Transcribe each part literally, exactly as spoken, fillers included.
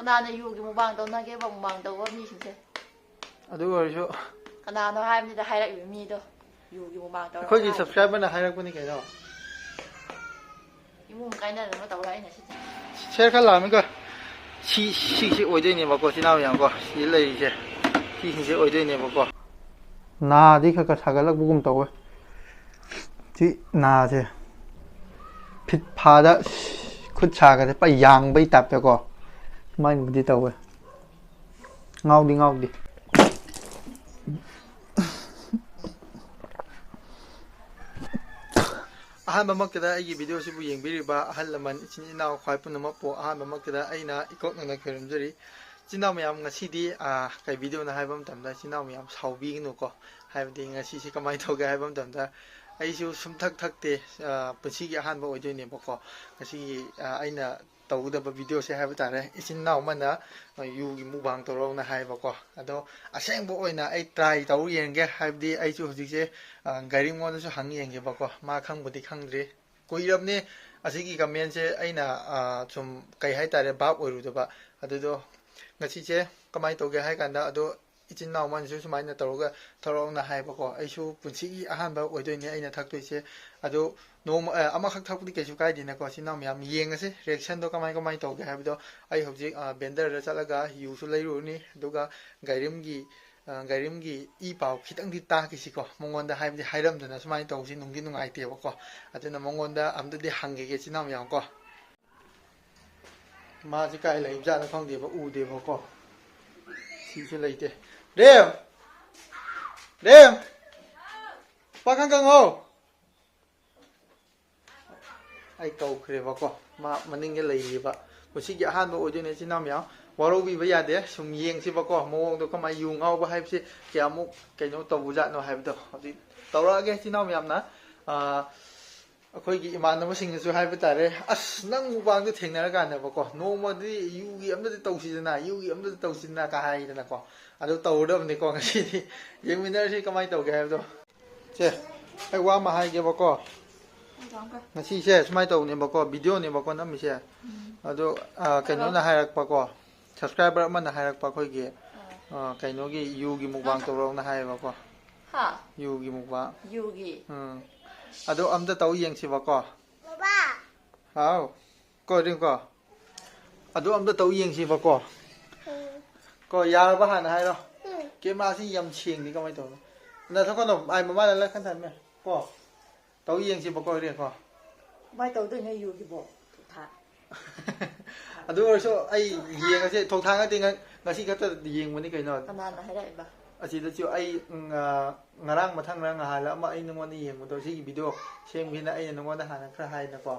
ꯀꯅꯥꯅ ꯌꯨꯒꯤ mukbang ꯇꯧꯅꯒꯦꯕ, mukbang ꯇꯧꯕ ꯃꯤꯁꯤꯡꯁꯦ? ꯑꯗꯨ ꯑꯣꯏꯔꯁꯨ ꯀꯅꯥꯅꯣ ꯍꯥꯏꯕꯅꯤꯗ, ꯍꯥꯏꯔꯛꯏꯕ ꯃꯤꯗꯣ, ꯌꯨꯒꯤ ꯃꯨꯛꯕꯥꯡ ꯇꯧꯔꯒ ꯑꯩꯈꯣꯏꯒꯤ ꯍꯥꯏ꯫ Subscriberꯅ ꯍꯥꯏꯔꯛꯄꯅꯤ ꯀꯩꯅꯣ꯫ ꯏꯃꯨꯡ ꯀꯥꯏꯅꯗꯅꯕ ꯇꯧꯔ ꯑꯩꯅ ꯁꯤꯗꯤ꯫ Share ꯈꯔ ꯂꯥꯛꯑꯝꯃꯤꯀꯣ꯫ ꯁꯤ, ꯁꯤꯁꯦ ꯑꯣꯏꯗꯣꯏꯅꯦꯕꯀꯣ, ꯏꯆꯤꯟ ꯏꯅꯥꯎ ꯃꯌꯥꯝꯀꯣ꯫ ꯁꯤꯗ ꯂꯩꯔꯤꯁꯦ, ꯁꯤꯁꯤꯡꯁꯦ ꯑꯣꯏꯗꯣꯏꯅꯦꯕꯀꯣ꯫ ꯅꯥꯗꯤ ꯈꯔ ꯈꯔ ꯁꯥꯒꯠꯂꯛꯄꯒꯨꯝ ꯇꯧꯋꯦ꯫ ꯁꯤ ꯅꯥꯁꯦ ꯐꯤꯠ ꯐꯥꯗ ꯈꯨꯠ ꯁꯥꯒꯁꯦ ꯄꯨꯔꯥ ꯌꯥꯡꯕꯩ ꯇꯥꯏꯞꯇꯀꯣ꯫ ꯁꯨꯃꯥꯏꯅꯕꯨꯗꯤ ꯇꯧꯋꯦ꯫ ꯉꯥꯎꯗꯤ ꯉꯥꯎꯗꯦ꯫ ꯑꯍꯥꯟꯕꯃꯛꯇꯗ ꯑꯩꯒꯤ videoꯁꯤꯕꯨ ꯌꯦꯡꯕꯤꯔꯤꯕ ꯑꯍꯜ ꯂꯃꯟ, ꯏꯆꯤꯟ ꯏꯅꯥꯎ ꯈ꯭ꯋꯥꯏ ꯄꯨꯝꯅꯃꯛꯄꯨ ꯑꯍꯥꯟꯕꯃꯛꯇꯗ ꯑꯩꯅ ꯏꯀꯣꯛ ꯅꯧꯅ ꯈꯣꯏꯔꯝꯖꯔꯤ꯫ ꯏꯆꯤꯟ ꯏꯅꯥꯎ ꯃꯌꯥꯝ, ꯉꯁꯤꯗꯤ, ꯑꯥ, ꯀꯩ videoꯅꯣ ꯍꯥꯏꯕ ꯃꯇꯝꯗ, ꯏꯆꯤꯟ ꯏꯅꯥꯎ ꯃꯌꯥꯝ ꯁꯥꯎꯕꯤꯒꯅꯨꯀꯣ꯫ ꯍꯥꯏꯕꯗꯤ ꯉꯁꯤꯁꯤ ꯀꯃꯥꯏꯅ ꯇꯧꯒꯦ ꯍꯥꯏꯕ ꯃꯇꯝꯗ, ꯑꯩꯁꯨ ꯁꯨꯝ ꯊꯛ ꯊꯛꯇꯦ, ꯑꯥ, ꯄꯨꯟꯁꯤꯒꯤ ꯑꯍꯥꯟꯕ ꯑꯣꯏꯗꯣꯏꯅꯦꯕꯀꯣ꯫ ꯉꯁꯤꯒꯤ, ꯑꯥ, ꯑꯩꯅ ꯇꯧꯒꯗꯕ videoꯁꯦ ꯍꯥꯏꯕ ꯇꯥꯔꯦ꯫ ꯏꯆꯤꯟ ꯏꯅꯥꯎ ꯑꯃꯅ, ꯑ, ꯌꯨꯒꯤ ꯃꯨꯛꯕꯥꯡ ꯇꯧꯔꯛꯎꯅ ꯍꯥꯏꯌꯦꯕꯀꯣ꯫ ꯑꯗꯣ ꯑꯁꯦꯡꯕ ꯑꯣꯏꯅ ꯑꯩ try ꯇꯧ ꯌꯦꯡꯒꯦ, ꯍꯥꯏꯕꯗꯤ ꯑꯩꯁꯨ ꯍꯧꯖꯤꯛꯁꯦ, ꯑ, ꯒꯥꯏꯔꯤꯝꯉꯣꯟꯗꯁꯨ ꯍꯪ ꯌꯦꯡꯒꯦꯕꯀꯣ꯫ ꯃꯥ ꯈꯪꯕꯨꯗꯤ ꯈꯪꯗ꯭ꯔꯤ꯫ ꯀꯨꯏꯔꯕꯅꯦ ꯑꯁꯤꯒꯤ commentꯁꯦ ꯑꯩꯅ, ꯑ, ꯁꯨꯝ ꯀꯩ ꯍꯥꯏꯇꯥꯔꯦ, ꯚꯥꯞ ꯑꯣꯏꯔꯨꯗꯕ꯫ ꯑꯗꯨꯗꯣ ꯉꯁꯤꯁꯦ ꯀꯃꯥꯏꯅ ꯇꯧꯒꯦ ꯍꯥꯏ ꯀꯥꯟꯗ, ꯑꯗꯣ ꯏꯆꯤꯟ ꯏꯅꯥꯎ ꯑꯃꯅꯁꯨ ꯁꯨꯃꯥꯏꯅ ꯇꯧꯔꯒ ꯊꯧꯔꯛꯎꯅ ꯍꯥꯏꯕꯀꯣ꯫ ꯑꯩꯁꯨ ꯄꯨꯟꯁꯤꯒꯤ ꯑꯍꯥꯟꯕ ꯑꯣꯏꯗꯣꯏꯅꯦ ꯑꯩꯅ ꯊꯛꯇꯣꯏꯁꯦ꯫ ꯑꯗꯣ ꯅꯣꯡꯃ, ꯑ, ꯑꯃꯈꯛ ꯊꯛꯄꯗꯤ ꯀꯩꯁꯨ ꯀꯥꯏꯗꯦꯅꯀꯣ꯫ ꯏꯆꯤꯟ ꯏꯅꯥꯎ ꯃꯌꯥꯝ ꯌꯦꯡꯉꯁꯤ, reactionꯗꯣ ꯀꯃꯥꯏ ꯀꯃꯥꯏ ꯇꯧꯒꯦ ꯍꯥꯏꯕꯗꯣ꯫ ꯑꯩ ꯍꯧꯖꯤꯛ, ꯑ, vendorꯗ ꯆꯠꯂꯒ ꯌꯨꯁꯨ ꯂꯩꯔꯨꯔꯅꯤ, ꯑꯗꯨꯒ ꯒꯥꯏꯔꯤꯝꯒꯤ, ꯑ, ꯒꯥꯏꯔꯤꯝꯒꯤ ꯏ ꯄꯥꯎ ꯈꯤꯇꯪꯗꯤ ꯇꯥꯈꯤꯁꯤꯀꯣ꯫ ꯃꯉꯣꯟꯗ ꯍꯥꯏꯕꯗꯤ ꯍꯥꯏꯔꯝꯗꯅ ꯁꯨꯃꯥꯏꯅ ꯇꯧꯕꯁꯤ ꯅꯨꯡꯗꯤ ꯅꯨꯡꯉꯥꯏꯇꯦꯕꯀꯣ꯫ ꯑꯗꯨꯅ ꯃꯉꯣꯟꯗ ꯑꯝꯇꯗꯤ ꯍꯪꯈꯤꯒꯦ, ꯏꯆꯤꯟ ꯏꯅꯥꯎ ꯃꯌꯥꯝ ꯀꯣ꯫ ꯃꯥꯁꯤ ꯀꯥꯏ ꯂꯩꯕꯖꯥꯠꯅꯣ ꯈꯪꯗꯦꯕ, ꯎꯗꯦꯕꯀꯣ꯫ ꯁꯤꯁꯨ ꯂꯩꯇꯦ꯫ ꯔꯦꯝ! ꯔꯦꯝ! ꯄꯥꯈꯪ ꯀꯪꯍꯧ! ꯑꯩ ꯀꯧꯈ꯭ꯔꯦꯕꯀꯣ꯫ ꯃꯥ ꯃꯅꯤꯡꯗ ꯂꯩꯔꯤꯕ꯫ ꯄꯨꯟꯁꯤꯒꯤ ꯑꯍꯥꯟꯕ ꯑꯣꯏꯗꯣꯏꯅꯦ, ꯏꯆꯤꯟ ꯏꯅꯥꯎ ꯃꯌꯥꯝ꯫ ꯋꯥꯔꯧꯕꯤꯕ ꯌꯥꯗꯦ꯫ ꯁꯨꯝ ꯌꯦꯡꯁꯤꯕꯀꯣ, ꯃꯑꯣꯡꯗꯣ ꯀꯃꯥꯏꯅ ꯌꯨ ꯉꯥꯎꯕ ꯍꯥꯏꯕꯁꯤ ꯀꯌꯥꯃꯨꯛ ꯀꯩꯅꯣ ꯇꯧꯕꯖꯥꯠꯅꯣ ꯍꯥꯏꯕꯗꯣ꯫ ꯍꯧꯖꯤꯛ ꯇꯧꯔꯛꯑꯒꯦ, ꯏꯆꯤꯟ ꯏꯅꯥꯎ ꯃꯌꯥꯝꯅ꯫ ꯑꯥ, ꯑꯩꯈꯣꯏꯒꯤ ꯏꯃꯥꯟꯅꯕꯁꯤꯡꯅꯁꯨ ꯍꯥꯏꯕ ꯇꯥꯔꯦ, "ꯑꯁ, ꯅꯪ ꯃꯨꯛꯕꯥꯡꯗꯣ ꯊꯦꯡꯅꯔꯀꯥꯟꯗꯀꯣ, ꯅꯣꯡꯃꯗꯤ ꯌꯨꯒꯤ ꯑꯝꯇꯗꯤ ꯇꯧꯁꯤꯗꯅ, ꯌꯨꯒꯤ ꯑꯝꯇꯗꯤ ꯇꯧꯁꯤꯗꯅ" ꯀꯥ ꯍꯥꯏꯗꯅꯀꯣ꯫ ꯑꯗꯨ ꯇꯧꯔꯗꯕꯅꯤꯀꯣ ꯉꯁꯤꯗꯤ꯫ ꯌꯦꯡꯃꯤꯟꯅꯔꯁꯤ ꯀꯃꯥꯏꯅ ꯇꯧꯒꯦ ꯍꯥꯏꯕꯗꯣ꯫ ꯁꯦ, ꯑꯩ ꯋꯥ ꯑꯃ ꯍꯥꯏꯒꯦꯕꯀꯣ꯫ ꯉꯁꯤꯁꯦ ꯁꯨꯃꯥꯏꯅ ꯇꯧꯕꯅꯦꯕꯀꯣ, videoꯅꯦꯕꯀꯣ ꯅꯝꯃꯤꯁꯦ꯫ ꯑꯗꯣ, ꯑ, ꯀꯩꯅꯣꯅ ꯍꯥꯏꯔꯛꯄꯀꯣ, ꯁꯕꯁꯀ꯭ꯔꯥꯏꯕꯔ ꯑꯃꯅ ꯍꯥꯏꯔꯛꯄ ꯑꯩꯈꯣꯏꯒꯤ ꯑ, ꯀꯩꯅꯣꯒꯤ ꯌꯨꯒꯤ ꯃꯨꯛꯕꯥꯡ ꯇꯧꯔꯛꯑꯣꯅ ꯍꯥꯏꯌꯦꯕꯀꯣ꯫ ꯍꯥ? ꯌꯨꯒꯤ ꯃꯨꯛꯕꯥꯡ꯫ ꯌꯨꯒꯤ꯫ ꯎꯝ꯫ ꯑꯗꯣ ꯑꯝꯇ ꯇꯧ ꯌꯦꯡꯁꯤꯕꯀꯣ꯫ ꯕꯕꯥ꯫ ꯍꯥꯎ꯫ ꯀꯣ ꯔꯤꯡ ꯀꯣ꯫ ꯑꯗꯨ ꯑꯝꯇ ꯇꯧ ꯌꯦꯡꯁꯤꯕꯀꯣ꯫ ꯀꯣ ꯌꯥꯔꯕ ꯍꯥꯟꯅ ꯍꯥꯏꯔꯣ꯫ ꯀꯦꯃꯦꯔꯥꯁꯤ ꯌꯥꯝ ꯁꯦꯡꯗꯦ ꯀꯃꯥꯏꯅ ꯇꯧꯕꯅꯣ? ꯅꯊꯛꯀꯅꯣ ꯑꯩ ꯃꯃꯥꯏꯗ ꯂꯩꯈꯠ ꯊꯝꯃꯦ꯫ ꯀꯣ꯫ ꯇꯧ ꯌꯦꯡꯁꯤꯕꯀꯣ ꯔꯤꯡ ꯀꯣ꯫ ꯀꯃꯥꯏꯅ ꯇꯧꯗꯣꯏꯅꯣ ꯌꯨꯒꯤꯕꯣ? ꯊꯥ꯫ ꯑꯗꯨ ꯑꯣꯏꯔꯁꯨ ꯑꯩ ꯌꯦꯡꯉꯁꯦ ꯊꯣꯡ ꯊꯥꯡ ꯅꯠꯇꯦ ꯉ-, ꯉꯁꯤ ꯈꯛꯇ ꯌꯦꯡꯕꯅꯤ ꯀꯩꯅꯣ꯫ ꯀꯅꯥꯅ ꯍꯥꯏꯔꯛꯏꯕ? ꯑꯁꯤꯗꯁꯨ ꯑꯩ ꯎꯝ, ꯑ, ꯉꯔꯥꯡ ꯃꯊꯪ ꯉꯔꯥꯡ ꯅꯍꯥꯟꯂ ꯑꯃ ꯑꯩ ꯅꯉꯣꯟꯗ ꯌꯦꯡꯕꯗꯣ ꯁꯤꯒꯤ ꯚꯤꯗꯤꯑꯣ ꯁꯦꯝꯒꯦꯅ ꯑꯩꯅ ꯅꯉꯣꯟꯗ ꯍꯥꯟꯅ ꯈꯔ ꯍꯥꯏꯅꯀꯣ꯫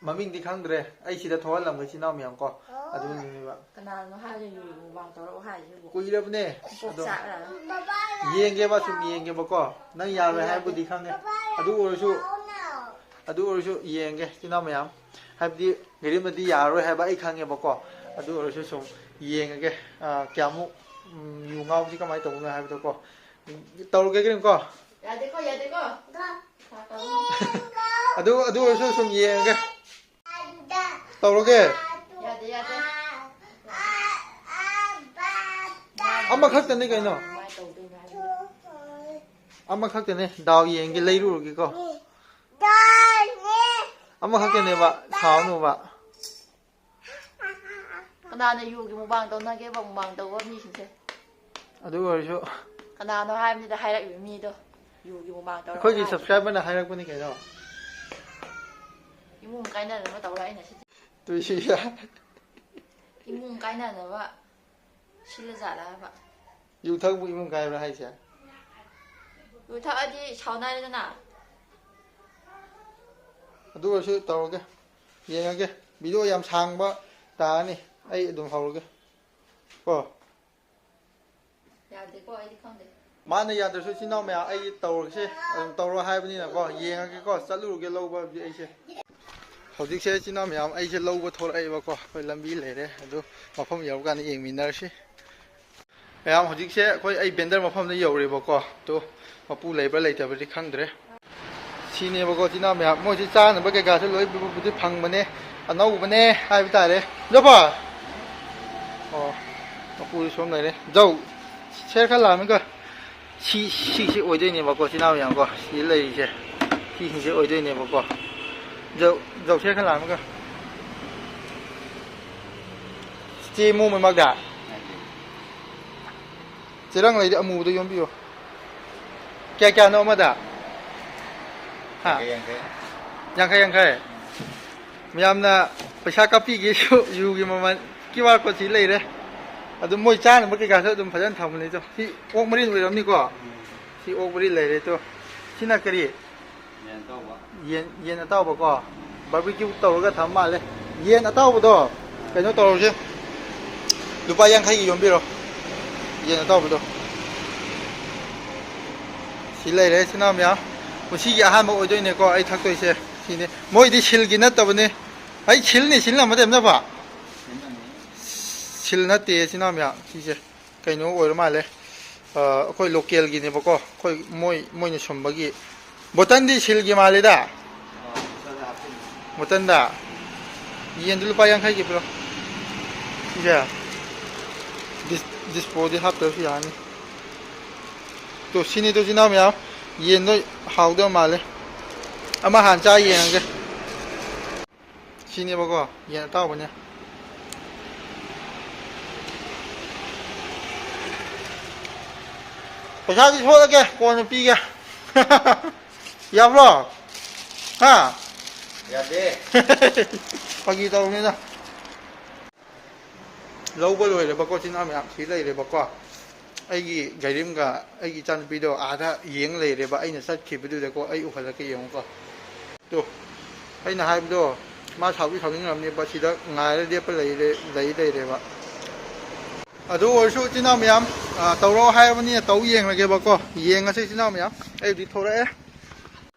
ꯃꯃꯤꯡꯗꯤ ꯈꯪꯗ꯭ꯔꯦ꯫ ꯑꯩ ꯁꯤꯗ ꯊꯣꯛꯍꯜꯂꯝꯒꯦ ꯏꯆꯤꯟ ꯏꯅꯥꯎ ꯃꯌꯥꯝ ꯀꯣ꯫ ꯑꯗꯨꯅꯤꯕ꯫ ꯀꯅꯥꯅꯣ ꯍꯥꯏꯔꯦ ꯌꯨꯒꯤ ꯃꯨꯛꯕꯥꯡ ꯇꯧꯔꯛꯑꯣ ꯍꯥꯏꯁꯤꯕꯨ? ꯀꯨꯏꯔꯕꯅꯦ꯫ ꯀꯣꯛ ꯑꯗꯣ ꯆꯥꯛꯂꯕ? ꯕꯕꯥ꯫ ꯌꯦꯡꯒꯦꯕ ꯁꯨꯝ ꯌꯦꯡꯒꯦꯕꯀꯣ꯫ ꯅꯪ ꯌꯥꯔꯣꯏ ꯍꯥꯏꯕꯨꯗꯤ ꯈꯪꯉꯦ꯫ ꯑꯗꯨ ꯑꯣꯏꯔꯁꯨ ꯑꯗꯨ ꯑꯣꯏꯔꯁꯨ ꯌꯦꯡꯒꯦ ꯏꯆꯤꯟ ꯏꯅꯥꯎ ꯃꯌꯥꯝ꯫ ꯍꯥꯏꯕꯗꯤ ꯒꯦꯔꯤꯝꯅꯗꯤ ꯌꯥꯔꯔꯣꯏ ꯍꯥꯏꯕ ꯑꯩ ꯈꯪꯉꯦꯕꯀꯣ꯫ ꯑꯗꯨ ꯑꯣꯏꯔꯁꯨ ꯁꯨꯝ ꯌꯦꯡꯉꯒꯦ꯫ ꯑ, ꯀꯌꯥꯃꯨꯛ ꯎꯝ, ꯌꯨ ꯉꯥꯎꯕꯁꯤ ꯀꯃꯥꯏꯅ ꯇꯧꯕꯅꯣ ꯍꯥꯏꯕꯗꯣꯀꯣ꯫ ꯇꯧꯔꯒꯦ ꯀꯔꯤꯝꯀꯣ꯫ ꯌꯥꯗꯦꯀꯣ, ꯌꯥꯗꯦꯀꯣ꯫ ꯑꯗꯨ ꯑꯗꯨ ꯑꯣꯏꯔꯁꯨ ꯁꯨꯝ ꯌꯦꯡꯉꯒꯦ꯫ ꯇꯧꯔꯒꯦ꯫ ꯌꯥꯗꯦ, ꯌꯥꯗꯦ꯫ ꯑꯃꯈꯛꯇꯅꯤ ꯀꯩꯅꯣ꯫ ꯀꯃꯥꯏꯅ ꯇꯧꯗꯣꯏꯅꯣ ꯍꯥꯏꯕ? ꯑꯃꯈꯛꯇꯅꯦ꯫ ꯗꯥꯎ ꯌꯦꯡꯒꯦ ꯂꯩꯔꯨꯔꯒꯦꯀꯣ꯫ ꯑꯃꯈꯛꯇꯅꯦꯕ꯫ ꯁꯥꯎꯅꯨꯕ꯫ ꯀꯅꯥꯅ ꯌꯨꯒꯤ ꯃꯨꯛꯕꯥꯡ ꯇꯧꯅꯒꯦꯕ, ꯃꯨꯛꯕꯥꯡ ꯇꯧꯕ ꯃꯤꯁꯤꯡꯁꯦ? ꯑꯗꯨ ꯑꯣꯏꯔꯁꯨ ꯀꯅꯥꯅꯣ ꯍꯥꯏꯕꯅꯤꯗ ꯍꯥꯏꯔꯛꯏꯕ ꯃꯤꯗꯣ, ꯌꯨꯒꯤ ꯃꯨꯛꯕꯥꯡ ꯇꯧꯔꯛꯑꯣ ꯑꯩꯈꯣꯏꯒꯤ ꯍꯥꯏ꯫ ꯁꯕꯁꯀ꯭ꯔꯥꯏꯕꯔꯅ ꯍꯥꯏꯔꯛꯄꯅꯤ ꯀꯩꯅꯣ꯫ ꯏꯃꯨꯡ ꯀꯥꯏꯅꯅꯕ ꯇꯧꯔꯛꯏꯅ ꯁꯤꯗꯤ꯫ ꯇꯨꯏꯁꯤꯌꯥ꯫ ꯏꯃꯨꯡ ꯀꯥꯏꯅꯅꯕ ꯁꯤꯜꯂꯖꯥꯠꯂꯕ? ꯌꯨ ꯊꯛꯄ ꯏꯃꯨꯡ ꯀꯥꯏꯕ꯭ꯔꯥ ꯍꯥꯏꯁꯦ? ꯌꯨ ꯊꯛꯑꯗꯤ ꯁꯥꯎꯅꯔꯦꯗꯅ꯫ ꯑꯗꯨ ꯑꯣꯏꯔꯁꯨ ꯇꯧꯔꯒꯦ꯫ ꯌꯦꯡꯉꯒꯦ꯫ ꯚꯤꯗꯤꯑꯣ ꯌꯥꯝ ꯁꯥꯡꯕ ꯇꯥꯔꯅꯤ꯫ ꯑꯩ ꯑꯗꯨꯝ ꯍꯧꯔꯒꯦ꯫ ꯀꯣ꯫ ꯌꯥꯗꯦꯀꯣ, ꯑꯩꯗꯤ ꯈꯪꯗꯦ꯫ ꯃꯥꯅ ꯌꯥꯗ꯭ꯔꯁꯨ ꯏꯆꯤꯟ ꯏꯅꯥꯎ ꯃꯌꯥꯝ ꯑꯩ ꯇꯧꯔꯒꯦ꯫ ꯑꯗꯨꯝ ꯇꯧꯔꯣ ꯍꯥꯏꯕꯅꯤꯅꯀꯣ꯫ ꯌꯦꯡꯉꯒꯦꯀꯣ꯫ ꯆꯠꯂꯨꯔꯒꯦ ꯂꯧꯕ ꯑꯩꯁꯦ꯫ ꯍꯧꯖꯤꯛꯁꯦ ꯏꯆꯤꯟ ꯏꯅꯥꯎ ꯃꯌꯥꯝ ꯑꯩꯁꯦ ꯂꯧꯕ ꯊꯣꯛꯂꯛꯑꯦꯕꯀꯣ꯫ ꯑꯩꯈꯣꯏ ꯂꯝꯕꯤ ꯂꯩꯔꯦ꯫ ꯑꯗꯨ ꯃꯐꯝ ꯌꯧꯔꯀꯥꯟꯗ ꯌꯦꯡꯃꯤꯟꯅꯔꯁꯤ꯫ ꯃꯌꯥꯝ ꯍꯧꯖꯤꯛꯁꯦ ꯑꯩꯈꯣꯏ ꯑꯩ ꯕꯦꯟꯗꯔ ꯃꯐꯝꯗ ꯌꯧꯔꯦꯕꯀꯣ꯫ ꯑꯗꯣ ꯃꯄꯨ ꯂꯩꯕ꯭ꯔꯥ ꯂꯩꯇꯕ꯭ꯔꯗꯤ ꯈꯪꯗ꯭ꯔꯦ꯫ ꯁꯤꯅꯦꯕꯀꯣ ꯏꯆꯤꯟ ꯏꯅꯥꯎ ꯃꯌꯥꯝ꯫ ꯃꯣꯏꯁꯤ ꯆꯥꯅꯕ ꯀꯩꯀꯥꯁꯨ ꯂꯣꯏ ꯄꯨꯕꯨꯗꯤ ꯐꯪꯕꯅꯦ꯫ ꯑꯅꯧꯕꯅꯦ ꯍꯥꯏꯕ ꯇꯥꯔꯦ꯫ ꯖꯣꯐꯔ! ꯑꯣ, ꯃꯄꯨꯗꯤ ꯁꯣꯝ ꯂꯩꯔꯦ꯫ ꯖꯧ, ꯁꯦꯔ ꯈꯔ ꯂꯥꯛꯑꯝꯃꯤꯒ꯫ ꯁꯤ, ꯁꯤꯁꯦ ꯑꯣꯏꯗꯣꯏꯅꯦꯕꯀꯣ, ꯏꯆꯤꯟ ꯏꯅꯥꯎ ꯃꯌꯥꯝꯀꯣ꯫ ꯁꯤ ꯂꯩꯔꯤꯁꯦ, ꯁꯤꯁꯤꯡꯁꯦ ꯑꯣꯏꯗꯣꯏꯅꯦꯕꯀꯣ꯫ ꯖꯧ, ꯖꯧ, ꯁꯦꯔ ꯈꯔ ꯂꯥꯛꯑꯝꯃꯤꯒ꯫ ꯆꯦ ꯃꯣ ꯃꯃꯥꯡꯗ꯫ ꯆꯦꯔꯪ ꯂꯩꯗꯤ ꯑꯃꯨꯕꯗ ꯌꯣꯝꯕꯤꯌꯣ꯫ ꯀꯌꯥ ꯀꯌꯥꯅꯣ ꯑꯃꯗ? ꯍꯥ? ꯌꯥꯡꯈꯩ, ꯌꯥꯡꯈꯩ꯫ ꯌꯥꯡꯈꯩ, ꯌꯥꯡꯈꯩ꯫ ꯃꯌꯥꯝꯅ ꯄꯩꯁꯥ ꯀꯥꯞꯄꯤꯒꯦꯁꯨ ꯌꯨꯒꯤ ꯃꯃꯜ ꯀ꯭ꯌꯨ ꯑꯥꯔ ꯀꯣꯗ ꯁꯤ ꯂꯩꯔꯦ꯫ ꯑꯗꯨ ꯃꯣꯏ ꯆꯥꯅꯕ ꯀꯩꯀꯥꯁꯨ ꯑꯗꯨꯝ ꯐꯖꯅ ꯊꯝꯕꯅꯤ꯫ ꯑꯗꯣ ꯁꯤ ꯑꯣꯛ ꯃꯔꯤꯟ ꯑꯣꯏꯔꯝꯅꯤꯀꯣ? ꯎꯝ꯫ ꯁꯤ ꯑꯣꯛ ꯃꯔꯤꯟ ꯂꯩꯔꯦ꯫ ꯑꯗꯣ ꯁꯤꯅ ꯀꯔꯤ? ꯌꯦꯟ ꯑꯇꯥꯎꯕ꯫ ꯌꯦꯟ, ꯌꯦꯟ ꯑꯇꯥꯎꯕꯀꯣ꯫ ꯕꯥꯔꯕꯤꯀ꯭ꯌꯨ ꯇꯧꯔꯒ ꯊꯝ ꯃꯥꯜꯂꯦ꯫ ꯌꯦꯟ ꯑꯇꯥꯎꯕꯗꯣ ꯀꯩꯅꯣ ꯇꯧꯔꯁꯦ, ꯂꯨꯄꯥ ꯌꯥꯡꯈꯩꯒꯤ ꯌꯣꯝꯕꯤꯔꯣ, ꯌꯦꯟ ꯑꯇꯥꯎꯕꯗꯣ꯫ ꯁꯤ ꯂꯩꯔꯦ, ꯏꯆꯤꯟ ꯏꯅꯥꯎ ꯃꯌꯥꯝ꯫ ꯄꯨꯟꯁꯤꯒꯤ ꯑꯍꯥꯟꯕ ꯑꯣꯏꯗꯣꯏꯅꯦꯀꯣ ꯑꯩ ꯊꯛꯇꯣꯏꯁꯦ꯫ ꯁꯤꯅꯦ, ꯃꯣꯏꯗꯤ ꯁꯤꯜꯒꯤ ꯅꯠꯇꯕꯅꯦ꯫ ꯑꯩ ꯁꯤꯜꯅꯤ, ꯁꯤꯜ ꯑꯃꯗꯤ ꯑꯝꯇꯕ꯫ ꯁꯤꯜ ꯅꯠꯇꯦ, ꯏꯆꯤꯟ ꯏꯅꯥꯎ ꯃꯌꯥꯝ, ꯁꯤꯁꯦ ꯀꯩꯅꯣ ꯑꯣꯏꯔ ꯃꯥꯜꯂꯦ꯫ ꯑ, ꯑꯩꯈꯣꯏ ꯂꯣꯀꯦꯜꯒꯤꯅꯦꯕꯀꯣ, ꯑꯩꯈꯣꯏ ꯃꯣꯏ, ꯃꯣꯏꯅ ꯁꯨꯝꯕꯒꯤ꯫ ꯕꯣꯇꯜꯗꯤ ꯁꯤꯜꯒꯤ ꯃꯥꯜꯂꯤꯗ꯫ ꯕꯣꯇꯜꯗ꯫ ꯌꯦꯟꯗꯨ ꯂꯨꯄꯥ ꯌꯥꯡꯈꯩꯒꯤ ꯄꯤꯔꯣ꯫ ꯁꯤꯁꯦ꯫ ꯗꯤꯁ-, ꯗꯤꯁꯄꯣꯗꯤ ꯍꯥꯞꯇ꯭ꯔꯁꯨ ꯌꯥꯅꯤ꯫ ꯇꯣ, ꯁꯤꯅꯤ ꯇꯣ, ꯏꯆꯤꯟ ꯏꯅꯥꯎ ꯃꯌꯥꯝ꯫ ꯌꯦꯟꯗꯣ ꯍꯥꯎꯗꯧ ꯃꯥꯜꯂꯦ꯫ ꯑꯃ ꯍꯥꯟꯅ ꯆꯥ ꯌꯦꯡꯉꯒꯦ꯫ ꯁꯤꯅꯦꯕꯀꯣ, ꯌꯦꯟ ꯑꯇꯥꯎꯕꯅꯦ꯫ ꯄꯩꯁꯥꯗꯤ ꯁꯣꯠꯂꯒꯦ, ꯀꯣꯟꯅ ꯄꯤꯒꯦ꯫ ꯌꯥꯕ꯭ꯔꯣ? ꯍꯥ? ꯌꯥꯗꯦ꯫ ꯐꯥꯒꯤ ꯇꯧꯕꯅꯤꯗ꯫ ꯂꯧꯕ ꯂꯣꯏꯔꯦꯕꯀꯣ, ꯏꯆꯤꯟ ꯏꯅꯥꯎ ꯃꯌꯥꯝ, ꯁꯤ ꯂꯩꯔꯦꯕꯀꯣ꯫ ꯑꯩꯒꯤ ꯘꯔꯤꯝꯒ ꯑꯩꯒꯤ ꯏꯆꯥꯅꯨꯄꯤꯗꯣ ꯑꯥꯗ ꯌꯦꯡ ꯂꯩꯔꯦꯕ, ꯑꯩꯅ ꯆꯠꯈꯤꯕꯗꯨꯗꯀꯣ꯫ ꯑꯩ ꯎꯍꯜꯂꯛꯀꯦ, ꯌꯦꯡꯉꯨꯀꯣ꯫ ꯇꯣ, ꯑꯩꯅ ꯍꯥꯏꯕꯗꯣ, ꯃꯥ ꯁꯥꯎꯗꯤ ꯁꯥꯎꯅꯤꯡꯉꯝꯅꯦꯕ, ꯁꯤꯗ ꯉꯥꯏꯔ ꯂꯦꯞꯄ ꯂꯩꯔꯦ, ꯂꯩ ꯂꯩꯔꯦꯕ꯫ ꯑꯗꯨ ꯑꯣꯏꯔꯁꯨ, ꯏꯆꯤꯟ ꯏꯅꯥꯎ ꯃꯌꯥꯝ, ꯑ, ꯇꯧꯔꯛꯑꯣ ꯍꯥꯏꯔꯕꯅꯤꯅ ꯇꯧ ꯌꯦꯡꯉꯒꯦꯕꯀꯣ꯫ ꯌꯦꯡꯉꯁꯤ, ꯏꯆꯤꯟ ꯏꯅꯥꯎ ꯃꯌꯥꯝ꯫ ꯑꯩꯕꯨꯗꯤ ꯊꯣꯔꯛꯑꯦ꯫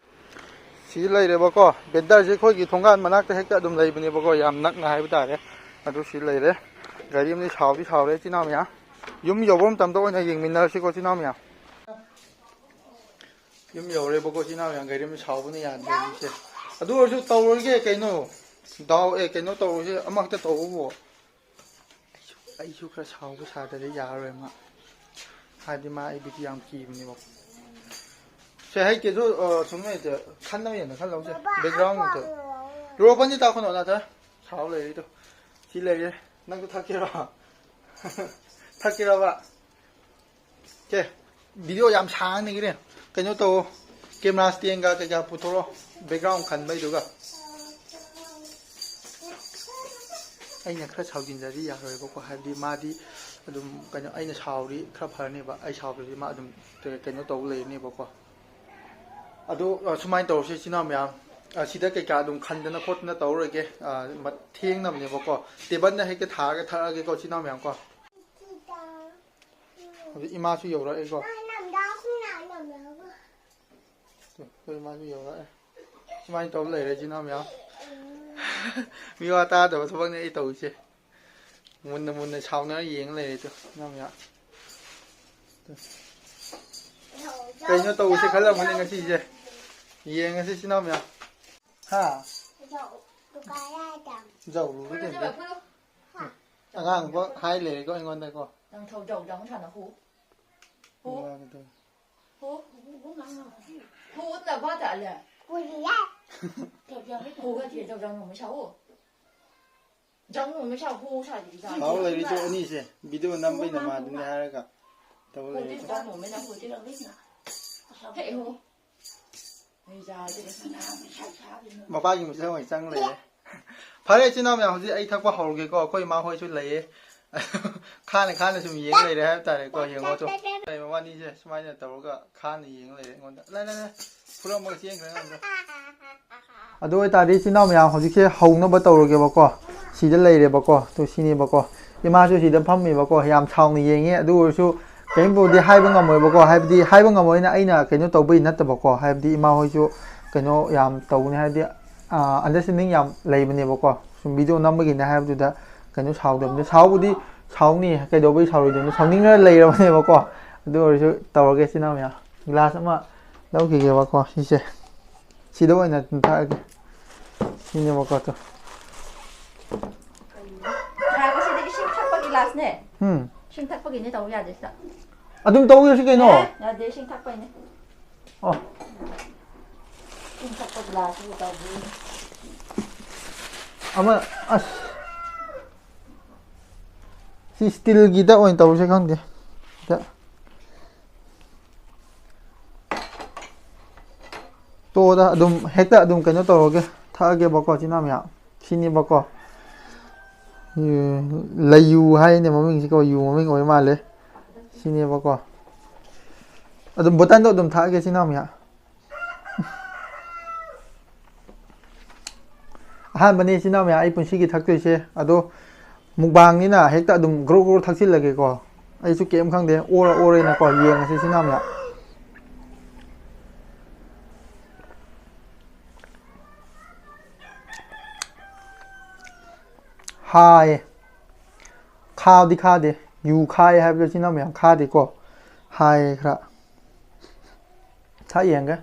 ꯁꯤ ꯂꯩꯔꯦꯕꯀꯣ, ꯕꯦꯟꯗꯔꯁꯦ ꯑꯩꯈꯣꯏꯒꯤ ꯊꯣꯡꯒꯥꯟ ꯃꯅꯥꯛꯇ ꯍꯦꯛꯇ ꯑꯗꯨꯝ ꯂꯩꯕꯅꯦꯕꯀꯣ, ꯌꯥꯝ ꯅꯛꯅ ꯍꯥꯏꯕ ꯇꯥꯔꯦ꯫ ꯑꯗꯨ ꯁꯤ ꯂꯩꯔꯦ꯫ ꯒꯥꯔꯤ ꯑꯃꯗꯤ ꯁꯥꯎꯗꯤ ꯁꯥꯎꯔꯦ, ꯏꯆꯤꯟ ꯏꯅꯥꯎ ꯃꯌꯥꯝ꯫ ꯌꯨꯝ ꯌꯧꯕ ꯃꯇꯝꯗ ꯑꯣꯏꯅ ꯌꯦꯡꯃꯤꯟꯅꯔꯁꯤꯀꯣ, ꯏꯆꯤꯟ ꯏꯅꯥꯎ ꯃꯌꯥꯝ꯫ ꯌꯨꯝ ꯌꯧꯔꯦꯕꯀꯣ, ꯏꯆꯤꯟ ꯏꯅꯥꯎ ꯃꯌꯥꯝ꯫ ꯒꯥꯔꯤ ꯑꯃ ꯁꯥꯎꯕꯅ ꯌꯥꯗ꯭ꯔꯦ ꯍꯧꯖꯤꯛꯁꯦ꯫ ꯑꯗꯨ ꯑꯣꯏꯔꯁꯨ ꯇꯧꯔꯣꯏꯒꯦ ꯀꯩꯅꯣ꯫ ꯗꯥꯎ, ꯑꯦ, ꯀꯩꯅꯣ ꯇꯧꯔꯣꯏꯁꯦ, ꯑꯃꯈꯛꯇ ꯇꯧꯕꯕꯨ꯫ ꯑꯩꯁꯨ ꯈꯔ ꯁꯥꯎꯕ ꯁꯥꯗ꯭ꯔꯗꯤ ꯌꯥꯔꯔꯣꯏ ꯃꯥ꯫ ꯍꯥꯏꯗꯤ ꯃꯥ ꯑꯩꯕꯨꯗꯤ ꯌꯥꯝ ꯀꯤꯕꯅꯦꯕ꯫ ꯁꯦ, ꯍꯩ ꯀꯦꯁꯨ, ꯑ, ꯁꯨꯝ ꯂꯩꯇꯦ꯫ ꯈꯟꯅꯕ ꯍꯦꯟꯅ ꯈꯜꯂꯧꯁꯦ꯫ ꯕꯦꯛꯒ꯭ꯔꯥꯎꯟꯗꯣ꯫ ꯔꯣꯄꯟꯁꯤ ꯇꯥꯛꯈꯣꯅꯣ, ꯅꯥꯊ꯫ ꯁꯥꯎ ꯂꯩꯔꯤꯗꯣ꯫ ꯁꯤ ꯂꯩꯔꯦ꯫ ꯅꯪꯁꯨ ꯊꯛꯀꯦꯔꯣ? ꯊꯛꯀꯦꯔꯕ? ꯁꯦ, ꯚꯤꯗꯤꯑꯣ ꯌꯥꯝ ꯁꯥꯡꯅꯤꯡꯈ꯭ꯔꯦ꯫ ꯀꯩꯅꯣ ꯇꯧꯋꯣ, ꯀꯦꯃꯦꯔꯥ ꯁ꯭ꯇꯦꯟꯒ ꯀꯩꯀꯥ ꯄꯨꯊꯣꯔꯛꯑꯣ, ꯕꯦꯛꯒ꯭ꯔꯥꯎꯟ ꯈꯟꯕꯩꯗꯨꯒ꯫ ꯑꯩꯅ ꯈꯔ ꯁꯥꯎꯖꯤꯟꯗ꯭ꯔꯗꯤ ꯌꯥꯔꯣꯏꯕꯀꯣ, ꯍꯥꯏꯕꯗꯤ ꯃꯥꯗꯤ ꯑꯗꯨꯝ ꯀꯩꯅꯣ, ꯑꯩꯅ ꯁꯥꯎꯔꯤ ꯈꯔ ꯐꯔꯅꯦꯕ, ꯑꯩ ꯁꯥꯎꯗ꯭ꯔꯗꯤ ꯃꯥ ꯑꯗꯨꯝ ꯀꯩꯅꯣ ꯇꯧ ꯂꯩꯔꯅꯦꯕꯀꯣ꯫ ꯑꯗꯣ, ꯑ, ꯁꯨꯃꯥꯏꯅ ꯇꯧꯔꯁꯦ ꯏꯆꯤꯟ ꯏꯅꯥꯎ ꯃꯌꯥꯝ, ꯑ, ꯁꯤꯗ ꯀꯩꯀꯥ ꯑꯗꯨꯝ ꯈꯟꯗꯅ ꯈꯣꯠꯇꯅ ꯇꯧꯔꯔꯣꯏꯒꯦ꯫ ꯑ, ꯃ-, ꯊꯦꯡꯅꯕꯅꯦꯕꯀꯣ, ꯇꯦꯕꯜꯗ ꯍꯦꯛꯇ ꯊꯥꯔꯒ ꯊꯛꯑꯒꯦꯀꯣ ꯏꯆꯤꯟ ꯏꯅꯥꯎ ꯃꯌꯥꯝ ꯀꯣ꯫ ꯍꯧꯖꯤꯛ ꯏꯃꯥꯁꯨ ꯌꯧꯔꯛꯑꯦꯀꯣ꯫ ꯇꯨ, ꯑꯩꯈꯣꯏ ꯏꯃꯥꯁꯨ ꯌꯧꯔꯛꯑꯦ꯫ ꯁꯨꯃꯥꯏꯅ ꯇꯧꯔ ꯂꯩꯔꯦ ꯏꯆꯤꯟ ꯏꯅꯥꯎ ꯃꯌꯥꯝ꯫ ꯃꯤ ꯋꯥ ꯇꯥꯗꯕ ꯊꯕꯛꯅꯦ ꯑꯩ ꯇꯧꯔꯤꯁꯦ꯫ ꯃꯨꯟꯅ ꯃꯨꯟꯅ ꯁꯥꯎꯅꯔ ꯌꯦꯡ ꯂꯩꯔꯦ ꯇꯨ, ꯏꯆꯤꯟ ꯏꯅꯥꯎ ꯃꯌꯥꯝ꯫ ꯇꯨ꯫ ꯀꯩꯅꯣ ꯇꯧꯁꯦ ꯈꯜꯂꯝꯒꯅꯤ ꯉꯁꯤꯁꯦ꯫ ꯌꯦꯡꯉꯁꯤ ꯏꯆꯤꯟ ꯏꯅꯥꯎ ꯃꯌꯥꯝ꯫ ꯍꯥ? ꯖꯧꯔꯨꯕ ꯇꯦꯟꯗꯦ꯫ ꯑꯉꯥꯡꯕ ꯍꯥꯏ ꯂꯩꯔꯦꯀꯣ ꯑꯩꯉꯣꯟꯗꯀꯣ꯫ ꯅꯪ ꯊꯧ ꯖꯧ ꯖꯧ ꯁꯥꯟꯅ ꯍꯨ꯫ ꯍꯨ꯫ ꯋꯥꯒꯗꯧꯔꯦ꯫ ꯍꯨ꯫ ꯍꯨ ꯎꯠꯅ ꯕꯥ ꯇꯥꯂꯦ꯫ ꯍꯨꯒ ꯊꯤꯔꯦ ꯖꯧ ꯖꯧ ꯅꯣꯡꯃꯩ ꯁꯥꯎ꯫ ꯖꯧ ꯅꯣꯡꯃꯩ ꯁꯥꯎ ꯍꯨ ꯁꯥꯗꯤ ꯖꯧ꯫ ꯁꯥꯎ ꯂꯩꯔꯤꯗꯣ ꯑꯅꯤꯁꯦ ꯚꯤꯗꯤꯑꯣ ꯅꯝꯕꯩ ꯅꯃꯥꯗꯨꯅꯤ ꯍꯥꯏꯔꯒ ꯇꯧ ꯍꯨꯗꯤ ꯂꯩꯔꯦꯀꯣ꯫ ꯖꯧ ꯅꯣꯡꯃꯩꯅ ꯍꯨꯗꯤ꯫ ꯍꯦ ꯍꯨ꯫ ꯃꯄꯥꯒꯤ ꯃꯤꯆꯪ ꯑꯣꯏꯅ ꯆꯪ ꯂꯩꯔꯦ꯫ ꯐꯔꯦ ꯏꯆꯤꯟ ꯏꯅꯥꯎ ꯃꯌꯥꯝ, ꯍꯧꯖꯤꯛ ꯑꯩ ꯊꯛꯄ ꯍꯧꯔꯒꯦꯀꯣ꯫ ꯑꯩꯈꯣꯏ ꯏꯃꯥ ꯍꯣꯏꯁꯨ ꯂꯩꯌꯦ꯫ ꯈꯥꯅ ꯈꯥꯅ ꯁꯨꯝ ꯌꯦꯡ ꯂꯩꯔꯦ ꯍꯥꯏꯕ ꯇꯥꯔꯦꯀꯣ꯫ ꯌꯦꯡꯉꯣ ꯇꯨ꯫ ꯃꯕꯥꯅꯤꯁꯦ ꯁꯨꯃꯥꯏꯅ ꯇꯧꯔꯒ ꯈꯥꯅ ꯌꯦꯡ ꯂꯩꯔꯦ ꯑꯩꯉꯣꯟꯗ꯫ ꯂꯥꯏ, ꯂꯥꯏ, ꯂꯥꯏ꯫ ꯐꯨꯔꯝꯃꯒ ꯆꯦꯟꯈ꯭ꯔꯦ ꯑꯉꯥꯡꯗꯣ꯫ ꯑꯗꯨ ꯑꯣꯏꯇꯥꯔꯗꯤ ꯏꯆꯤꯟ ꯏꯅꯥꯎ ꯃꯌꯥꯝ ꯍꯧꯖꯤꯛꯁꯦ ꯍꯧꯅꯕ ꯇꯧꯔꯒꯦꯕꯀꯣ꯫ ꯁꯤꯗ ꯂꯩꯔꯦꯕꯀꯣ꯫ ꯇꯨ ꯁꯤꯅꯦꯕꯀꯣ꯫ ꯏꯃꯥꯁꯨ ꯁꯤꯗ ꯐꯝꯃꯤꯕꯀꯣ꯫ ꯌꯥꯝ ꯁꯥꯎꯅ ꯌꯦꯡꯉꯤ꯫ ꯑꯗꯨ ꯑꯣꯏꯔꯁꯨ ꯀꯔꯤꯝꯕꯨꯗꯤ ꯍꯥꯏꯕ ꯉꯝꯃꯣꯏꯕꯀꯣ꯫ ꯍꯥꯏꯕꯗꯤ ꯍꯥꯏꯕ ꯉꯝꯃꯣꯏꯅ ꯑꯩꯅ ꯀꯩꯅꯣ ꯇꯧꯕꯩ ꯅꯠꯇꯕꯀꯣ꯫ ꯍꯥꯏꯕꯗꯤ ꯏꯃꯥ ꯍꯣꯏꯁꯨ ꯀꯩꯅꯣ ꯌꯥꯝ ꯇꯧꯅꯤ ꯍꯥꯏꯕꯗꯤ, ꯑ, ꯑꯟꯗꯔꯁ꯭ꯇꯦꯟꯗꯤꯡ ꯌꯥꯝ ꯂꯩꯕꯅꯦꯕꯀꯣ꯫ ꯁꯨꯝ ꯚꯤꯗꯤꯑꯣ ꯅꯝꯕꯒꯤꯅꯦ ꯍꯥꯏꯕꯗꯨꯗ ꯀꯩꯅꯣ ꯁꯥꯎꯗꯕꯅꯤ꯫ ꯁꯥꯎꯕꯨꯗꯤ ꯁꯥꯎꯅꯤ, ꯀꯩꯗꯧꯕꯩ ꯁꯥꯎꯔꯣꯏꯗꯣꯏꯅꯣ? ꯁꯥꯎꯅꯤꯡꯉ ꯂꯩꯔꯕꯅꯦꯕꯀꯣ꯫ ꯑꯗꯨ ꯑꯣꯏꯔꯁꯨ ꯇꯧꯔꯒꯦ ꯏꯆꯤꯟ ꯏꯅꯥꯎ ꯃꯌꯥꯝ꯫ ꯒ꯭ꯂꯥꯁ ꯑꯃ ꯂꯧꯈꯤꯒꯦꯕꯀꯣ ꯁꯤꯁꯦ꯫ ꯁꯤꯗ ꯑꯣꯏꯅ ꯑꯗꯨꯝ ꯊꯛꯑꯒꯦ꯫ ꯁꯤꯅꯦꯕꯀꯣ ꯇꯨ꯫ ꯏꯁꯤꯡ ꯊꯛꯄ ꯒꯤꯂꯥꯁꯅꯦ꯫ ꯎꯝ꯫ ꯏꯁꯤꯡ ꯊꯛꯄꯒꯤꯅꯦ, ꯇꯧꯕ ꯌꯥꯗꯦ ꯁꯤꯗ꯫ ꯑꯗꯨꯝ ꯇꯧꯔꯁꯤ ꯀꯩꯅꯣ꯫ ꯑꯦ, ꯌꯥꯗꯦ, ꯏꯁꯤꯡ ꯊꯛꯄꯩꯅꯦ꯫ ꯑꯣ꯫ ꯏꯁꯤꯡ ꯊꯛꯄ ꯒꯤꯂꯥꯁꯁꯤꯕꯨ ꯇꯧꯕꯤꯅꯦ꯫ ꯑꯃ, ꯑꯁ꯫ ꯁꯤ ꯁ꯭ꯇꯤꯜꯒꯤꯗ ꯑꯣꯏꯅ ꯇꯧꯔꯁꯦ ꯈꯪꯗꯦ꯫ ꯁꯤꯗ꯫ ꯇꯣꯛꯑꯣꯗ, ꯑꯗꯨꯝ ꯍꯦꯛꯇ ꯑꯗꯨꯝ ꯀꯩꯅꯣ ꯇꯧꯔꯒꯦ, ꯊꯛꯑꯒꯦꯕꯀꯣ, ꯏꯆꯤꯟ ꯏꯅꯥꯎ ꯃꯌꯥꯝ꯫ ꯁꯤꯅꯦꯕꯀꯣ꯫ ꯌꯨ-, ꯂꯩꯌꯨ ꯍꯥꯏꯅꯦ ꯃꯃꯤꯡꯁꯤꯀꯣ, ꯌꯨ ꯃꯃꯤꯡ ꯑꯣꯏ ꯃꯥꯜꯂꯦ꯫ ꯁꯤꯅꯦꯕꯀꯣ꯫ ꯑꯗꯨꯝ ꯕꯣꯇꯜꯗꯣ ꯑꯗꯨꯝ ꯊꯛꯑꯒꯦ, ꯏꯆꯤꯟ ꯏꯅꯥꯎ ꯃꯌꯥꯝ꯫ ꯑꯍꯥꯟꯕꯅꯤ, ꯏꯆꯤꯟ ꯏꯅꯥꯎ ꯃꯌꯥꯝ, ꯑꯩ ꯄꯨꯟꯁꯤꯒꯤ ꯊꯛꯇꯣꯏꯁꯦ꯫ ꯑꯗꯣ ꯃꯨꯛꯕꯥꯡꯅꯤꯅ ꯍꯦꯛꯇ ꯑꯗꯨꯝ ꯒ꯭ꯔꯣ ꯒ꯭ꯔꯣ ꯊꯛꯆꯤꯜꯂꯒꯦꯀꯣ꯫ ꯑꯩꯁꯨ ꯀꯩꯝ ꯈꯪꯗꯦ, ꯑꯣꯔ ꯑꯣꯔꯦꯅꯀꯣ, ꯌꯦꯡꯉꯁꯤ ꯏꯆꯤꯟ ꯏꯅꯥꯎ ꯃꯌꯥꯝ꯫ ꯍꯥꯏꯌꯦ꯫ ꯈꯥꯗꯤ ꯈꯥꯗꯦ꯫ ꯌꯨ ꯈꯥꯏ ꯍꯥꯏꯕꯗꯣ ꯏꯆꯤꯟ ꯏꯅꯥꯎ ꯃꯌꯥꯝ, ꯈꯥꯗꯦꯀꯣ꯫ ꯍꯥꯏꯌꯦ ꯈꯔ꯫ ꯊꯛ ꯌꯦꯡꯒꯦ꯫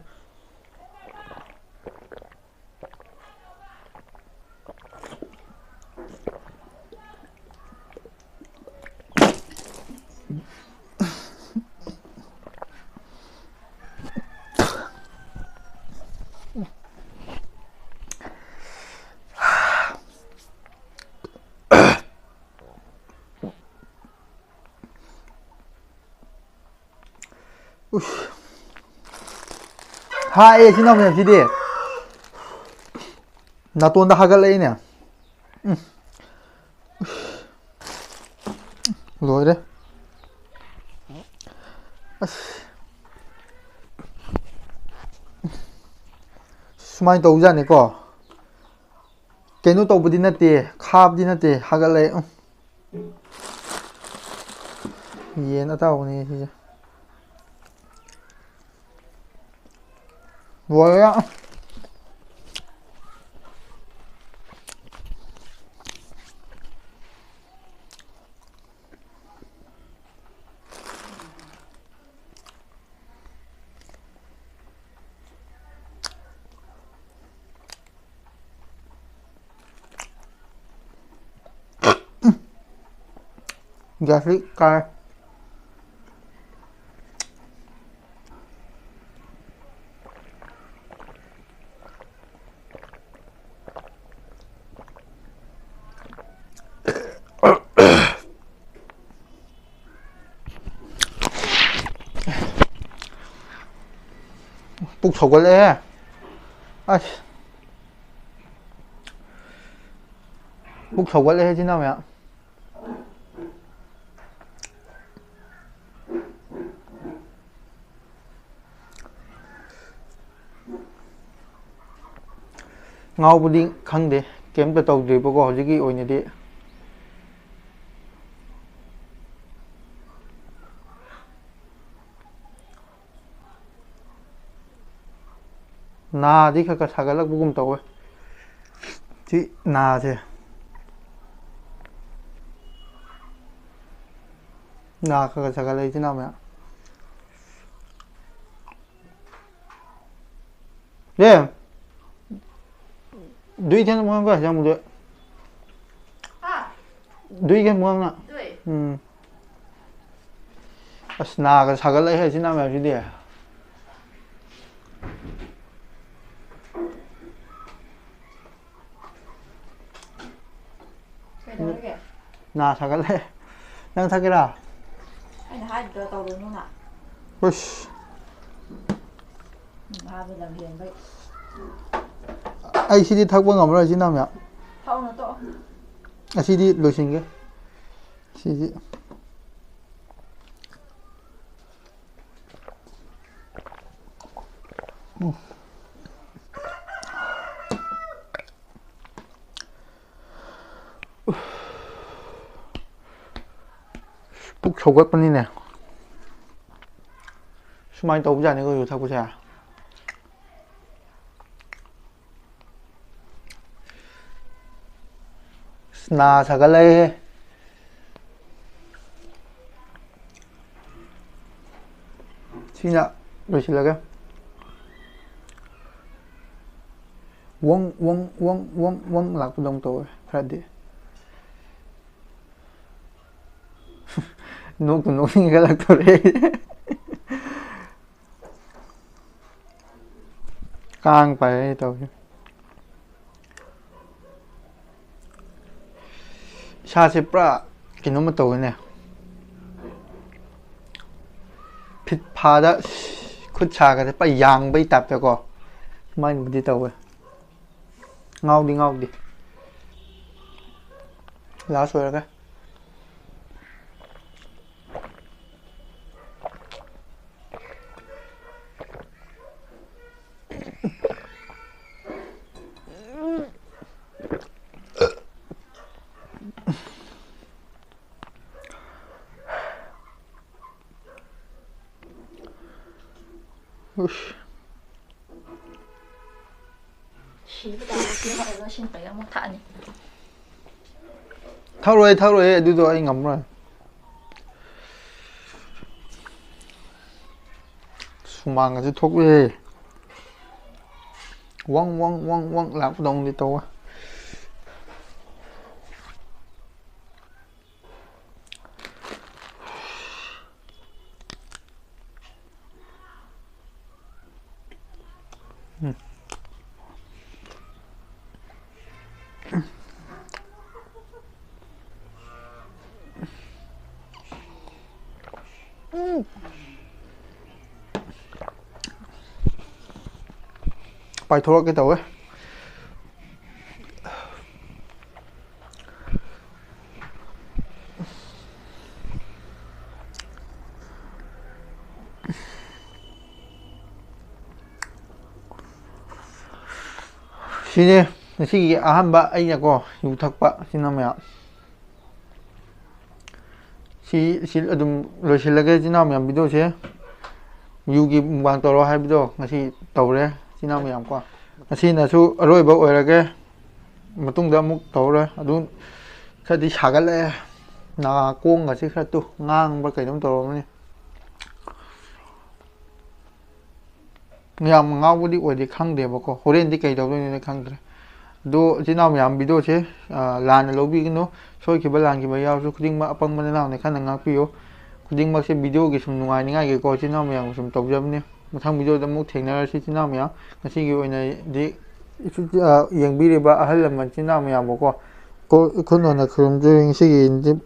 ꯎꯁ꯫ ꯍꯥꯏꯌꯦ ꯏꯆꯤꯟ ꯏꯅꯥꯎ ꯃꯌꯥꯝꯁꯤꯗꯤ꯫ ꯅꯥꯇꯣꯟꯗ ꯍꯥꯒꯠꯂꯛꯏꯅꯦ꯫ ꯎꯝ꯫ ꯂꯣꯏꯔꯦ꯫ ꯑꯁ꯫ ꯁꯨꯃꯥꯏꯅ ꯇꯧꯖꯥꯠꯅꯤꯀꯣ꯫ ꯀꯩꯅꯣ ꯇꯧꯕꯗꯤ ꯅꯠꯇꯦ, ꯈꯥꯕꯗꯤ ꯅꯠꯇꯦ, ꯍꯥꯒꯠꯂꯛꯑꯦ꯫ ꯎꯝ꯫ ꯌꯦꯟ ꯑꯇꯥꯎꯕꯅꯦ ꯁꯤꯁꯦ꯫ ꯂꯣꯏꯔꯦ꯫ ꯒ꯭ꯌꯥꯁꯇ꯭ꯔꯤꯛ ꯀꯥꯔꯦ꯫ ꯄꯨꯛ ꯁꯧꯒꯠꯂꯛꯑꯦ꯫ ꯑꯁ꯫ ꯄꯨꯛ ꯁꯧꯒꯠꯂꯦꯍꯦ, ꯏꯆꯤꯟ ꯏꯅꯥꯎ ꯃꯌꯥꯝ꯫ ꯉꯥꯎꯕꯗꯤ ꯈꯪꯗꯦ, ꯀꯩꯝꯇ ꯇꯧꯗ꯭ꯔꯤꯕꯀꯣ ꯍꯧꯖꯤꯛꯀꯤ ꯑꯣꯏꯅꯗꯤ꯫ ꯅꯥꯗꯤ ꯈꯔ ꯈꯔ ꯁꯥꯒꯠꯂꯛꯄꯒꯨꯝ ꯇꯧꯋꯦ꯫ ꯁꯤ ꯅꯥꯁꯦ꯫ ꯅꯥ ꯈꯔ ꯈꯔ ꯁꯥꯒꯠꯂꯛꯏ, ꯏꯆꯤꯟ ꯏꯅꯥꯎ ꯃꯌꯥꯝ꯫ ꯔꯦ, ꯗꯨꯏ ꯊꯦꯟ ꯃꯉꯥꯡꯒ ꯍꯖꯥꯡ ꯃꯨꯗꯨ꯫ ꯍꯥ? ꯗꯨꯏ ꯊꯦꯟ ꯃꯉꯥꯡꯅ꯫ ꯗꯨꯏ꯫ ꯎꯝ꯫ ꯑꯁ, ꯅꯥꯒ ꯁꯥꯒꯠꯂꯛꯑꯦ, ꯏꯆꯤꯟ ꯏꯅꯥꯎ ꯃꯌꯥꯝꯁꯤꯗꯤ꯫ ꯀꯩꯗꯧꯔꯒꯦ? ꯅꯥ ꯁꯥꯒꯠꯂꯦ꯫ ꯅꯪ ꯊꯛꯀꯦꯔꯥ? ꯑꯩꯅ ꯍꯥꯏꯗ꯭ꯔꯣ ꯇꯧꯔꯨꯅꯨꯅ? ꯎꯁ꯫ ꯎꯝ, ꯑꯥꯗ ꯂꯝ ꯍꯦꯟꯕꯩ꯫ ꯑꯩ ꯁꯤꯗꯤ ꯊꯛꯄ ꯉꯝꯃꯔꯣꯏ, ꯏꯆꯤꯟ ꯏꯅꯥꯎ ꯃꯌꯥꯝ꯫ ꯊꯛꯎꯅꯨ, ꯇꯣꯛꯑꯣ꯫ ꯑꯁꯤꯗꯤ ꯂꯣꯏꯁꯤꯟꯒꯦ꯫ ꯁꯤꯗꯤ꯫ ꯎꯝ꯫ ꯄꯨꯛ ꯁꯧꯒꯠꯄꯅꯤꯅꯦ꯫ ꯁꯨꯃꯥꯏꯅ ꯇꯧꯕꯖꯥꯠꯅꯤꯀꯣ ꯌꯨ ꯊꯛꯄꯁꯦ꯫ ꯑꯁ, ꯅꯥ ꯁꯥꯒꯠꯂꯛꯑꯦꯍꯦ꯫ ꯁꯤꯅ ꯂꯣꯏꯁꯤꯜꯂꯒꯦ꯫ ꯋꯪ, ꯋꯪ, ꯋꯪ, ꯋꯪ, ꯋꯪ ꯂꯥꯛꯄꯗꯧꯅ ꯇꯧꯋꯦ ꯈꯔꯗꯤ꯫ ꯅꯣꯛꯇꯨ ꯅꯣꯛꯅꯤꯡꯒꯠꯂꯛꯇꯣꯔꯦ꯫ ꯀꯥꯡ ꯄꯥꯏꯔꯦ ꯇꯧꯔꯤꯁꯦ꯫ ꯏꯁꯥꯁꯦ ꯄꯨꯔꯥ ꯀꯩꯅꯣꯝꯃ ꯇꯧꯋꯤꯅꯦ꯫ ꯐꯤꯠ ꯐꯥꯗ ꯈꯨꯠ ꯁꯥꯒꯁꯦ ꯄꯨꯔꯥ ꯌꯥꯡꯕꯩ ꯇꯥꯏꯞꯇꯀꯣ꯫ ꯁꯨꯃꯥꯏꯅꯕꯨꯗꯤ ꯇꯧꯋꯦ꯫ ꯉꯥꯎꯗꯤ ꯉꯥꯎꯗꯦ꯫ ꯂꯥꯁ ꯑꯣꯏꯔꯒ꯫ ꯎꯁ꯫ ꯁꯤꯕ ꯇꯥꯔꯦ꯫ ꯁꯤ ꯍꯧꯔꯒ ꯁꯤꯡ ꯄꯩꯔ ꯑꯃꯨꯛ ꯊꯛꯑꯅꯤ꯫ ꯊꯛꯔꯣꯏ, ꯊꯛꯔꯣꯏ, ꯑꯗꯨꯗꯣ ꯑꯩ ꯉꯝꯃꯔꯣꯏ꯫ ꯁꯨꯃꯥꯡꯒꯁꯦ ꯊꯣꯛꯂꯛꯑꯦ꯫ ꯋꯪ, ꯋꯪ, ꯋꯪ, ꯋꯪ ꯂꯥꯛꯄꯗꯧꯅꯗꯤ ꯇꯧꯋꯦ꯫ ꯎꯝ꯫ ꯎꯝ꯫ ꯄꯥꯏꯊꯣꯔꯛꯀꯦ ꯇꯧꯋꯦ꯫ ꯁꯤꯅꯦ ꯉꯁꯤꯒꯤ ꯑꯍꯥꯟꯕ ꯑꯩꯅꯀꯣ ꯌꯨ ꯊꯛꯄ, ꯏꯆꯤꯟ ꯏꯅꯥꯎ ꯃꯌꯥꯝ꯫ ꯁꯤ, ꯁꯤ ꯑꯗꯨꯝ ꯂꯣꯏꯁꯤꯜꯂꯒꯦ, ꯏꯆꯤꯟ ꯏꯅꯥꯎ ꯃꯌꯥꯝ, ꯚꯤꯗꯤꯑꯣꯁꯦ꯫ ꯌꯨꯒꯤ ꯃꯨꯛꯕꯥꯡ ꯇꯧꯔꯣ ꯍꯥꯏꯕꯗꯣ ꯉꯁꯤ ꯇꯧꯔꯦ, ꯏꯆꯤꯟ ꯏꯅꯥꯎ ꯃꯌꯥꯝ ꯀꯣ꯫ ꯉꯁꯤꯅꯁꯨ ꯑꯔꯣꯏꯕ ꯑꯣꯏꯔꯒꯦ, ꯃꯇꯨꯡꯗ ꯑꯃꯨꯛ ꯇꯧꯔꯔꯣꯏ꯫ ꯑꯗꯨ ꯈꯔꯗꯤ ꯁꯥꯒꯠꯂꯛꯑꯦ, ꯅꯥꯀꯣꯡꯒꯁꯤ ꯈꯔ ꯇꯨ ꯉꯥꯡꯕ꯭ꯔꯥ ꯀꯩꯅꯣꯝ ꯇꯧꯔꯝꯃꯅꯤ꯫ ꯌꯥꯝ ꯉꯥꯎꯕꯗꯤ ꯑꯣꯏꯗꯦ, ꯈꯪꯗꯦꯕꯀꯣ, ꯍꯣꯔꯦꯟꯗꯤ ꯀꯩ ꯇꯧꯗꯣꯏꯅꯣꯗꯤ ꯈꯪꯗ꯭ꯔꯦ꯫ ꯑꯗꯣ ꯏꯆꯤꯟ ꯏꯅꯥꯎ ꯃꯌꯥꯝ, ꯚꯤꯗꯤꯑꯣꯁꯦ, ꯑ, ꯂꯥꯟꯅ ꯂꯧꯕꯤꯒꯅꯨ, ꯁꯣꯏꯈꯤꯕ ꯂꯥꯟꯈꯤꯕ ꯌꯥꯎꯔꯁꯨ ꯈꯨꯗꯤꯡꯃꯛ ꯑꯄꯪꯕ ꯅꯅꯥꯎꯅ ꯈꯟꯅ ꯉꯥꯛꯄꯤꯌꯨ꯫ ꯈꯨꯗꯤꯡꯃꯛꯁꯦ ꯚꯤꯗꯤꯑꯣꯒꯤ ꯁꯨꯝ ꯅꯨꯡꯉꯥꯏꯅꯤꯡꯉꯥꯏꯒꯤꯀꯣ ꯏꯆꯤꯟ ꯏꯅꯥꯎ ꯃꯌꯥꯝꯒ ꯁꯨꯝ ꯇꯧꯖꯕꯅꯤ꯫ ꯃꯊꯪ ꯚꯤꯗꯤꯑꯣꯗ ꯑꯃꯨꯛ ꯊꯦꯡꯅꯔꯁꯤ ꯏꯆꯤꯟ ꯏꯅꯥꯎ ꯃꯌꯥꯝ꯫ ꯉꯁꯤꯒꯤ ꯑꯣꯏꯅꯗꯤ ꯏꯆꯨ-, ꯑ, ꯌꯦꯡꯕꯤꯔꯤꯕ ꯑꯍꯜ ꯂꯃꯟ ꯏꯆꯤꯟ ꯏꯅꯥꯎ ꯃꯌꯥꯝꯕꯨꯀꯣ ꯀꯣ-, ꯏꯈꯨꯠ ꯍꯟꯅ ꯈꯨꯔꯨꯝꯖꯔꯤ꯫ ꯉꯁꯤꯒꯤꯗꯤ